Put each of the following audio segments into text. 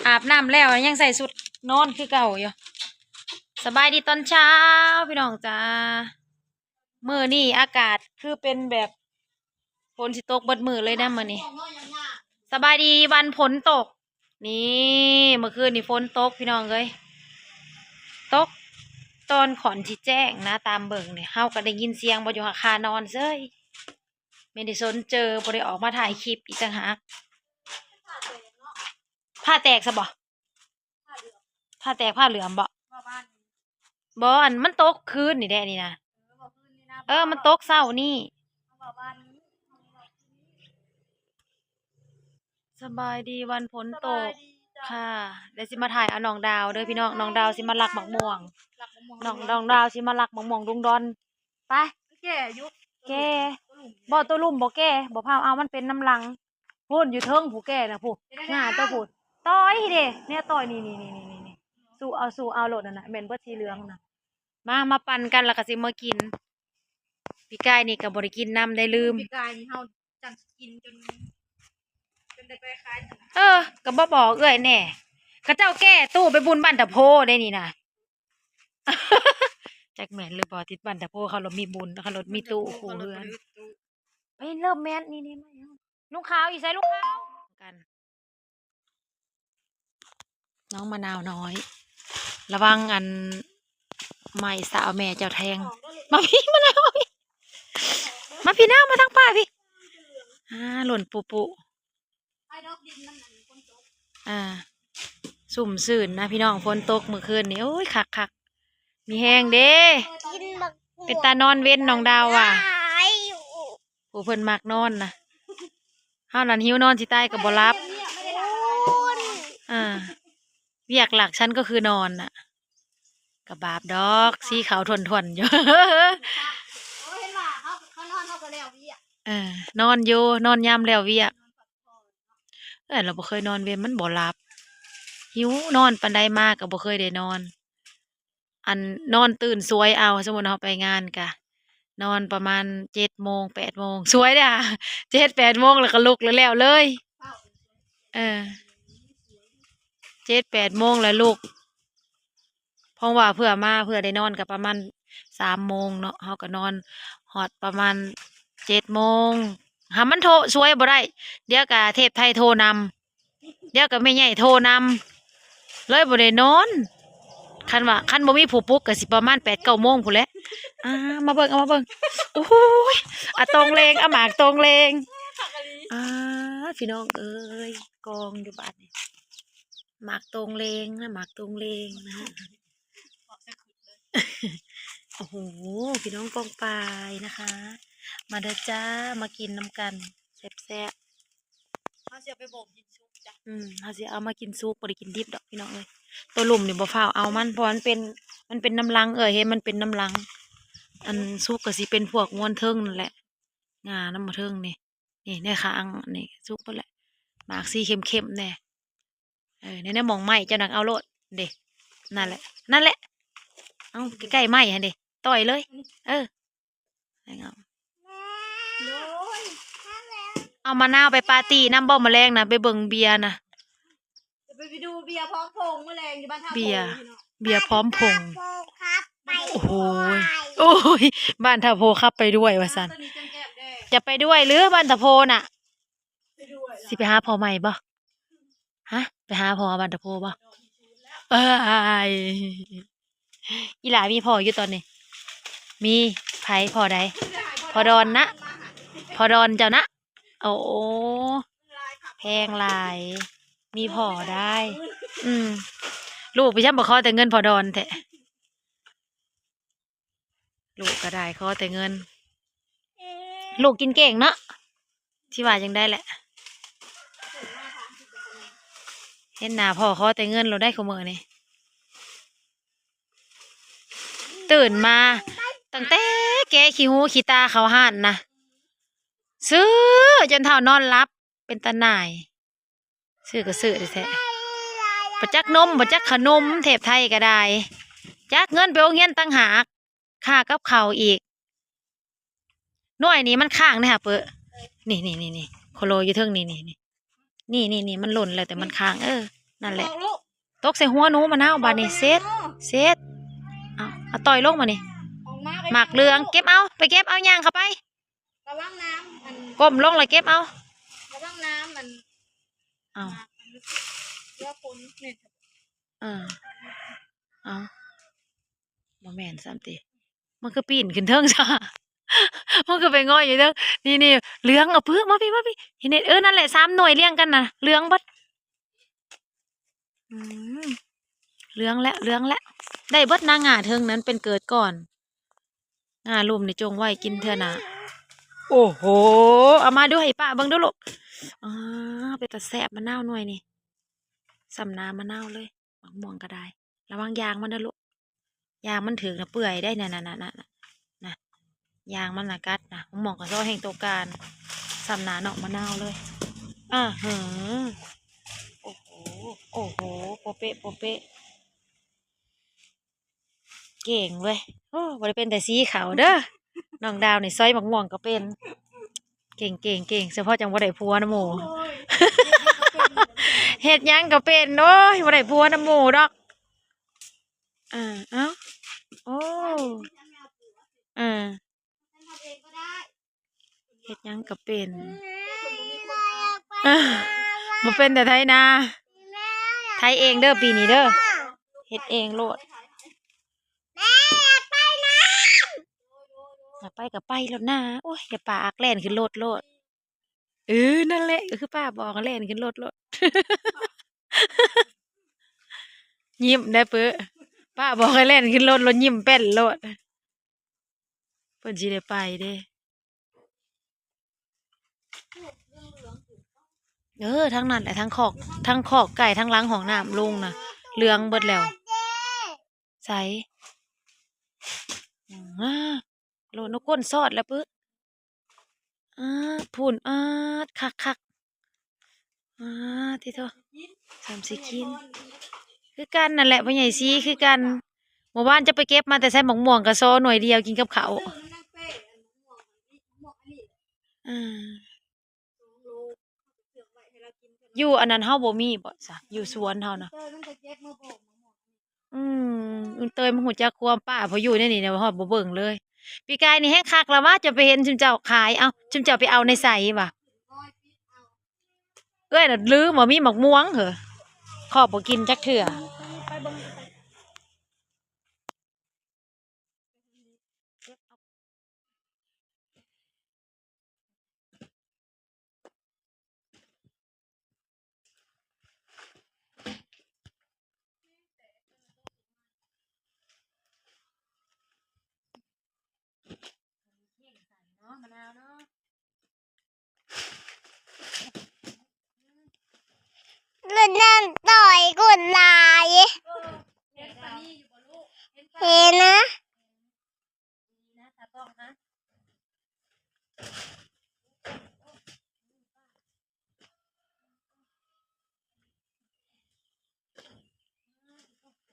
ອາບນ້ຳແລ້ວຍັງໃສ່ຊຸດນອນຄືເກົ່າຢູ່. ສະບາຍດີຕອນເຊົ້າພີ່ນ້ອງຈ້າ. ມື້ນີ້ອາກາດຄືເປັນແບບຝົນຊິຕົກເບິດມື້ເລີຍນະມື້ນີ້. ສະບາຍດີວັນຝົນຕົກ. ນີ້ ເມື່ອຄືນນີ້ຝົນຕົກພີ່ນ້ອງເອີຍ, ຕົກຕອນຂ້ອນຊິແຈ້ງນະ. ຕາມເບິ່ງນີ້ ເຮົາກໍໄດ້ຍິນສຽງບໍ່ຢູ່ຫາຄານອນເສີຍ, ແມ່ນໄດ້ສົນເຈີ ບໍ່ໄດ້ອອກມາຖ່າຍຄລິບອີກຕ່າງຫາກ. ຟ້າແຕກຊະບໍ່? ຟ້າແຕກ ຟ້າເຫຼືອມບໍ່? ບໍ່ ອັນມັນຕົກຄືນນີ້ແດະນີ້ນະ. ເອີ ມັນຕົກເຊົ້ານີ້. ສະບາຍດີວັນຝົນຕົກ. ສະບາຍດີເຈົ້າ. ຄ່ະ ດຽວຊິມາຖ່າຍເອົານ້ອງດາວເດີພີ່ນ້ອງ. ນ້ອງດາວຊິມາລັກໝາກມ່ວງ. ລັກໝາກມ່ວງ. ນ້ອງ ນ້ອງດາວຊິມາລັກໝາກມ່ວງລຸງດອນ. ໄປ ແກ່ຢູ່ ແກ່. ບໍ່ ໂຕລຸ່ມບໍ່ແກ່ ບໍ່ພາວເອົາ ມັນເປັນນ້ຳລັງ. ພຸ້ນ ຢູ່ເທິງຜູ້ແກ່ນະ ຜູ້ ເປັນຫຍັງ? ງາໂຕພຸ້ນ ຕ່ອຍເດ້ ແນວຕ່ອຍ ນີ້ໆໆໆ ສູ້ເອົາ ສູ້ເອົາໂລດນັ້ນນະ. ແມ່ນເບິດ ສີເຫຼືອງນະ. ມາ ມາປັ່ນກັນ ແລ້ວກໍຊິມາກິນ. ປີກາຍນີ້ກໍບໍ່ໄດ້ກິນນຳໄດ້ ລືມ. ປີກາຍນີ້ເຮົາຈັ່ງກິນຈົນ ຈົນໄດ້ໄປຂາຍຕະຫຼາດ. ເອີ ກໍບໍ່ບອກເອື້ອຍແດ່. ເຂົາເຈົ້າແກ່ຕູ້ໄປບຸນບ້ານຕາໂພໄດ໋ນີ້ນະ. ຈັກແມ່ນຫຼືບໍ່ ຕິດບ້ານຕາໂພເຂົາລະມີບຸນ ເຂົາລະມີຕູ້ຄູ່ເຮືອນ. ໄປເລີ່ມແມ່ນ ນີ້ໆ ມາຫຍັງ ລຸງຂາວຢູ່ໃສ ລຸງຂາວ? ກັນ ນ້ອງມະນາວນ້ອຍ ລະວັງອັນໄມ້ສາວແມ່ເຈົ້າແທງ. ມາພີ້ ມະນາວ ມາພີ້ ມາພີ້ນາວ ມາທາງປ້າພີ້. ອ່າ ຫຼົ່ນປຸໆ. ອ່າ ຊຸ່ມຊື່ນນະພີ່ນ້ອງ ຝົນຕົກມື້ຄືນນີ້. ໂອ້ຍ ຄັກໆ ມີແຮງເດ້. ກິນບັກ ເປັນຕານອນເວັນ ນ້ອງດາວວ່າ. ຜູ້ເພິ່ນມັກນອນນະ. ເຮົານັ້ນຫິວນອນຊິຕາຍກໍບໍ່ຫຼັບ. ອ່າ ວຽກຫຼັກສັນກໍຄືນອນນະ. ກະບາບດອກ ສີຂາວຖ້ວນໆຢູ່. ເອີ ນອນຢູ່ ນອນຍາມແລ້ວວຽກ. ເອີ ລາວບໍ່ເຄີຍນອນເວັນ ມັນບໍ່ຫຼັບ. ຫິວນອນປານໃດມາກໍບໍ່ເຄີຍໄດ້ນອນ. ອັນ ນອນຕື່ນສວຍເອົາ. ສົມມຸດເຮົາໄປງານກະນອນປະມານເຈັດໂມງ ແປດໂມງ ສວຍເດ້ ເຈັດແປດໂມງ ແລ້ວກໍລຸກ ແລ້ວແລ້ວເລີຍ. ເອີ ເຈັດແປດໂມງແລ້ວລຸກ. ເພາະວ່າເພື່ອມາ ເພື່ອໄດ້ນອນກໍປະມານສາມໂມງເນາະ. ເຮົາກໍນອນຮອດປະມານເຈັດໂມງ. ຫາມັນໂທສວຍບໍ່ໄດ້ ດຽວກໍເທບໄທໂທນຳ ດຽວກໍແມ່ໃຫຍ່ໂທນຳ ເລີຍບໍ່ໄດ້ນອນ. ຄັນວ່າ ຄັນບໍ່ມີຜູ້ປຸກກໍຊິປະມານແປດເກົ້າໂມງພຸ້ນແຫຼະ. ອ່າ ມາເບິ່ງ ເອົາມາເບິ່ງ. ໂອ້ຍ ອາໂຕງເລງ ອາໝາກໂຕງເລງ. ອ່າ ພີ່ນ້ອງເອີຍ ກອງຢູ່ບາດນີ້. ໝາກໂຕງເລງນະ ໝາກໂຕງເລງນະ. ໂອ້ໂຫ ພີ່ນ້ອງປ້ອງປາຍນະຄະ ມາເດີຈ້າ ມາກິນນຳກັນແຊບໆ. ເຮົາຊິເອົາໄປບົ່ມກິນສຸກຈ້ະ. ອືມ ເຮົາຊິເອົາມາກິນສຸກ ບໍ່ໄດ້ກິນດິບດອກພີ່ນ້ອງເອີຍ. ໂຕລຸ່ມນີ້ບໍ່ຟ້າວເອົາມັນ ເພາະວ່າມັນເປັນ ມັນເປັນນ້ຳລັງເອີຍ ເຫັນມັນເປັນນ້ຳລັງ. ອັນສຸກກໍຊິເປັນພວກງວນເທິງນັ້ນແຫຼະ ງານຳມາເທິງນີ້. ນີ້ໃນຂ້າງນີ້ສຸກເບິດແຫຼະ ໝາກສີເຂັ້ມໆແດ່. ເອີ ໃນ ໃນໝ່ອງໄມ້ເຈົ້ານັກເອົາໂລດເດ້. ນັ້ນແຫຼະ ນັ້ນແຫຼະ ເອົາໃກ້ໆໄມ້ຫັ້ນເດ້ ຕ່ອຍເລີຍ. ເອີ ເອົາມະນາວໄປປາຕີ້ນຳບໍ່ ມື້ແລງນະ ໄປເບິ່ງເບຍນະ. ຈະໄປ ໄປດູເບຍພ້ອມພົງມື້ແລງຢູ່ບ້ານທ່າໂພ ເບຍ ພີ່ນ້ອງ ເບຍພ້ອມພົງ. ໂອ້ໂຫຍ ໂອ້ຍ ບ້ານທ່າໂພຂັບໄປດ້ວຍວ່າຊັ້ນ. ຕົວນີ້ຈັ່ງແກ້ມແດ່ ຈະໄປດ້ວຍຫຼືບ້ານທ່າໂພນະ? ໄປດ້ວຍລະ ຊິໄປຫາພໍ່ໃໝ່ບໍ່? ຮະ ໄປຫາພໍ່ບ້ານທ່າໂພບໍ່? ເອີຍ ອີ່ຫຼ້າມີພໍ່ຢູ່ຕອນນີ້? ມີ. ໃຜ? ພໍ່ໃດ? ພໍ່ດອນນະ? ພໍ່ດອນເຈົ້ານະ? ໂອ້ ແພງຫຼາຍ ມີພໍ່ໄດ້. ອືມ ລູກໄປຊ້ຳບໍ່ຂໍແຕ່ເງິນພໍ່ດອນແທ້. ລູກກໍໄດ້ຂໍແຕ່ເງິນ. ລູກກິນເກັ່ງເນາະ ຊິວ່າຈັ່ງໃດແຫຼະ. ເຫັນໜ້າພໍ່ຂໍແຕ່ເງິນໂລດໄດ໋ ຄູ່ມື້ນີ້. ຕື່ນມາຕັ້ງແຕ່ແກະຂີ້ຫູຂີ້ຕາເຂົ້າຮ້ານນະ ຊື້ຈົນເທົ່ານອນຫຼັບ ເປັນຕາໜ່າຍ. ຊື້ກໍຊື້ແທ້ໆ ບໍ່ຈັກນົມ ບໍ່ຈັກຂະໜົມ ເທບໄທກໍໄດ້. ຈັກເງິນໄປໂຮງຮຽນຕ່າງຫາກ ຄ່າກັບເຂົ້າອີກ. ໜ່ວຍນີ້ມັນຄ້າງເດ້ຫາເປີ. ນີ້ໆໆໆ ໂຄໂລຢູ່ເທິງນີ້ໆໆ ນີ້ໆໆ ມັນຫຼົ່ນແລ້ວແຕ່ມັນຄ້າງ. ເອີ ນັ້ນແຫຼະ ຕົກໃສ່ຫົວໜູມະນາວ ບາດນີ້ເຊັດ ເຊັດ ເອົາ ເອົາຕ່ອຍລົງບາດນີ້ ອອກມາ ໝາກເຫຼືອງ ເກັບເອົາ ໄປເກັບເອົາ ຍ່າງເຂົ້າໄປ ລະວັງນ້ຳ ອັນ ກົ້ມລົງລະເກັບເອົາ ລະວັງນ້ຳ ອັນ ເອົາ ເຫຼືອຝົນ ເອີ ເອົາ ບໍ່ແມ່ນຊ້ຳຕິ ມັນຄືປີນຂຶ້ນເທິງຊະ ມັນຄືໄປງອຍຢູ່ເທິງ ນີ້ໆ ເຫຼືອງ ເອົາປຶກ ມາພີ້ ມາພີ້ ເຫັນ ເອີ ນັ້ນແຫຼະ ສາມໜ່ວຍລຽງກັນນະ ເຫຼືອງເບິດ ອືມ ເຫຼືອງແລ້ວ ເຫຼືອງແລ້ວ ໄດ້ເບິດນາ ງ່າເທິງນັ້ນເປັນເກີດກ່ອນ ງ່າລຸ່ມນີ້ຈົ່ງໄວ້ກິນເທື່ອໜ້າ ໂອ້ໂຫ ເອົາມາດູໃຫ້ປ້າເບິ່ງດູລູກ ອໍ ເປັນຕາແຊບ ມະນາວໜ່ວຍນີ້ ສ່ຳໜ້າມະນາວເລີຍ ໝາກມ່ວງກໍໄດ້ ລະວັງຢາງມັນເດີລູກ ຢາງມັນຖືກນະເປື່ອຍໄດ໋ ນະ ນະ ຢາງມັນນະກັດນະ ໝາກມ່ວງກະຊໍແຮ່ງໂຕການ ສ່ຳໜ້ານ້ອງມະນາວເລີຍ ອາ ເຫີ ໂອ້ໂຫ ໂອ້ໂຫ ໂປະເປະ ໂປະເປະ ເກັ່ງເວີຍ ໂອ້ ບໍ່ໄດ້ເປັນແຕ່ສີເຂົ້າເດີ ນ້ອງດາວນີ້ຊອຍໝາກມ່ວງກໍເປັນ ເກັ່ງ ເກັ່ງ ເກັ່ງ ສະເພາະຈັ່ງບໍ່ໄດ້ຜົວນຳໝູ່ ເຮັດຫຍັງກໍເປັນ ໂອ້ຍ ບໍ່ໄດ້ຜົວນຳໝູ່ດອກ ເອີ ເອົ້າ ໂອ້ ເອີ ເຮັດຫຍັງກໍເປັນ ເອີ ບໍ່ເປັນແຕ່ໄຖນາ ໄຖເອງເດີປີນີ້ເດີ ເຮັດເອງໂລດ ແມ່ ຢາກໄປນຳ ຢາກໄປກໍໄປໂລດນາ ໂອ້ຍ ຢ່າປາກ ແລ່ນຂຶ້ນລົດໂລດ ເອີ ນັ້ນແຫຼະ ກໍຄືປ້າບອກ ແລ່ນຂຶ້ນລົດໂລດ ຍິ້ມໄດ້ເປີ້ ປ້າບອກໃຫ້ແລ່ນຂຶ້ນລົດ ລົດຍິ້ມແປ້ນໂລດ ເພິ່ນຊິໄດ້ໄປເດ້ ເອີ ທາງນັ້ນແຫຼະ ທາງຄອກ ທາງຄອກໄກ່ ທາງຫຼັງຫ້ອງນ້ຳລຸງນະ ເຫຼືອງເບິດແລ້ວ ໃສ ອາ ໂລດ ນົກກົ້ນຊອດແລ້ວປຶ ອາ ພຸ້ນ ອາ ຄັກໆ ອາ ຕິໂທ ສາມສີ່ກິນ ຄືກັນນັ້ນແຫຼະ ພໍ່ໃຫຍ່ສີ ຄືກັນ ມື້ວານຈະໄປເກັບມາແຕ່ໃສ ໝາກມ່ວງກະຊໍໜ່ວຍດຽວກິນກັບເຂົ້າ ອາ ຢູ່ອັນນັ້ນເຮົາບໍ່ມີບໍຊະ ຢູ່ສວນເຮົານະ ອືມ ລຸງເຕີຍມັນຮູ້ຈັກຄວາມປ້າ ເພາະຢູ່ໃນນີ້ນະ ຮອດບໍ່ເບິ່ງເລີຍ ປີກາຍນີ້ແຮງຄັກລະຫວາ ຈະໄປເຫັນຊຸມເຈົ້າຂາຍ ເອົ້າ ຊຸມເຈົ້າໄປເອົາໃນໃສຫວາ ເອື້ອຍນະລືມວ່າມີໝາກມ່ວງເຫີ ຄອບບໍ່ກິນຈັກເທື່ອ. ເລີຍນັ້ນຕ່ອຍກຸນຫຼາຍ ເອີ ເຫັນປານນີ້ຢູ່ບໍ່ລູກ ເຫັນປານ ເຫັນນະ ນີ້ນະ ຕາກ້ອງນະ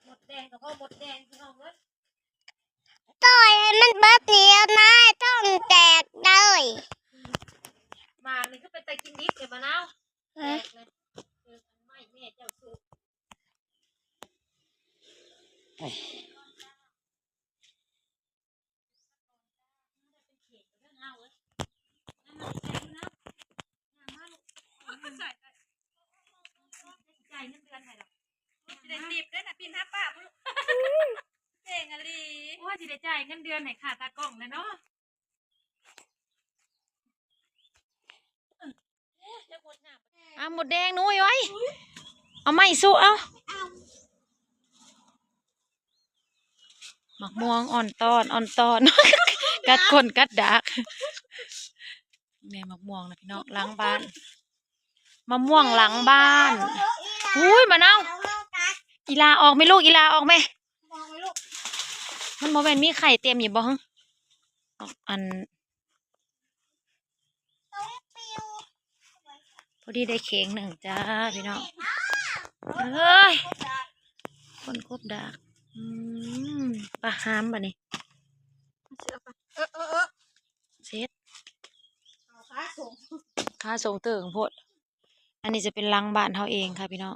ໝົດແດງກໍພໍໝົດແດງ ພີ່ນ້ອງເອີຍ ຕ່ອຍໃຫ້ມັນເບິດນີ້ນະ ຕ້ອງແຕກເດີ ໝາກນີ້ຄືເປັນຕາກິນດິບແທ້ ມະນາວ ຮະ ແຕກເລີຍ ເອີ ໄມ້ແມ່ເຈົ້າສຸກ ອາ ມົດແດງໜູເອີຍ ເອົາໄມ້ສຸ ເອົາ ໝາກມ່ວງອ່ອນຕອນ ອ່ອນຕອນ ກັດກົ້ນກັດດາກ ແມ່ໝາກມ່ວງນະພີ່ນ້ອງ ຫຼັງບ້ານ ມະມ່ວງຫຼັງບ້ານ ອຸ້ຍ ມະນາວ ອີ່ຫຼ້າອອກແມ່ລູກ ອີ່ຫຼ້າອອກແມ່ ມັນບໍ່ແມ່ນມີໄຂ່ເຕັມຢູ່ບໍ່ ອອກ ອັນ ພໍດີໄດ້ເຂ່ງໜຶ່ງຈ້າພີ່ນ້ອງ ເອີຍ ຄົນກົບດາກ ອືມ ປະ ຫາມບາດນີ້ ເອີ ເອີ ເອີ ເສັດ ຂາສົ່ງ ຂາສົ່ງເຕີງໂພດ ອັນນີ້ຈະເປັນຫຼັງບ້ານເຮົາເອງຄ່ະພີ່ນ້ອງ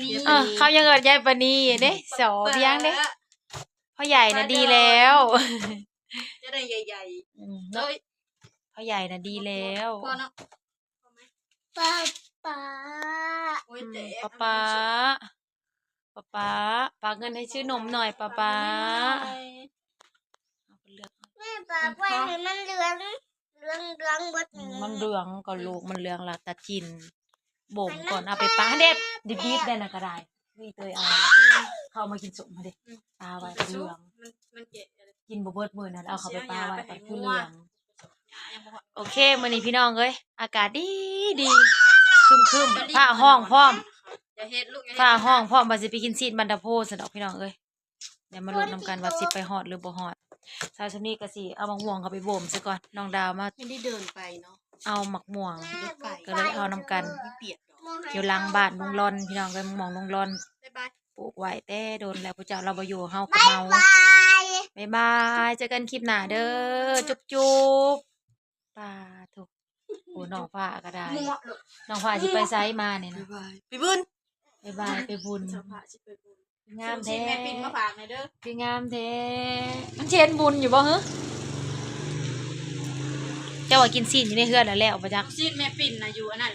ນີ້ ເອີ ເຂົາຍັງເອີ້ນຍາຍປານີເດ້ ສອບຫຍັງເດ້ ພໍ່ໃຫຍ່ນະດີແລ້ວ ຈະໄດ້ໃຫຍ່ໆ ອືມ ເນາະ ເອີຍ ພໍ່ໃຫຍ່ນະດີແລ້ວ ພໍເນາະ ປ້າປ້າ ໂອ້ຍ ອືມ ແຕກ ປ້າປ້າ ປ້າປ້າ ຝາກເງິນໃຫ້ຊື້ນົມໜ່ອຍ ປ້າປ້າ ເອົາໄປເລືອກເອົາ ແມ່ ປາກໄວ້ໃຫ້ມັນເຫຼືອງ ເຫຼືອງ ເຫຼືອງເບິດ ອືມ ນີ້ ມັນເຫຼືອງກໍລູກ ມັນເຫຼືອງລະຕາຈິນ ບົ່ມກ່ອນ ເອົາໄປປາ ເດັດ ດີດໆ ໄດ້ນະກໍໄດ້ ນີ້ເຕີຍເອົາ ອືມ ເຂົາເອົາມາກິນສົ້ມຫັ້ນເດ້ ອືມ ປາໄວ້ ມັນເຫຼືອງ ມັນ ມັນແກ່ ກິນບໍ່ເບິດມື້ນັ້ນ ເອົາເຂົ້າໄປປາໄວ້ ມັນຄືເຫຼືອງ ໂອເຄ ມື້ນີ້ພີ່ນ້ອງເອີຍ ອາກາດດີໆ ຄຶ້ມໆ ຟ້າຮ້ອງພ້ອມ ຢ່າເຮັດລູກ ຢ່າເຮັດ ຟ້າຮ້ອງພ້ອມ ວ່າຊິໄປກິນຊີ້ນບັນດາໂພຊັ້ນດອກ ພີ່ນ້ອງເອີຍ ດຽວມາລຸ້ນນຳກັນວ່າຊິໄປຮອດຫຼືບໍ່ຮອດ ເຊົ້າຊ່ຳນີ້ກໍຊິເອົາໝາກມ່ວງເຂົ້າໄປບົ່ມຊະກ່ອນ ນ້ອງດາວມາ ໄມ່ໄດ້ເດີນໄປເນາະ ເອົາໝາກມ່ວງ ລົດໄຟ ກໍເລີຍເອົານຳກັນ ບໍ່ໄດ້ປຽກດອກ ຢູ່ຫຼັງບ້ານລຸງລອນ ພີ່ນ້ອງເອີຍ ໝາກມ່ວງລຸງລອນ ບາຍບາຍ ປູກໄວ້ແຕ່ດົນແລ້ວ ຜູ້ເຈົ້າລາວບໍ່ຢູ່ ເຮົາກໍເມົາ ບາຍບາຍ ບາຍບາຍ ເຈີກັນຄລິບໜ້າເດີ ຈຸບໆ ປາໂທ ໂອ້ ນ້ອງຟ້າກໍໄດ້ ນ້ອງຟ້າຊິໄປໃສມານີ້ນະ ບາຍບາຍ ໄປບຸນ ບາຍບາຍ ໄປບຸນ ນ້ອງຟ້າຊິໄປບຸນ ງາມແທ້ ຊື້ຊີ້ນແມ່ປິ່ນມາຝາກແດ່ເດີ ຄືງາມແທ້ ມັນຊິເຫັນບຸນຢູ່ບໍ່ຫື ເຈົ້າວ່າກິນຊີ້ນຢູ່ໃນເຮືອນແລ້ວ ແລ້ວບໍ່ຈັກ ຊີ້ນແມ່ປິ່ນນະ ຢູ່ອັນນັ້ນ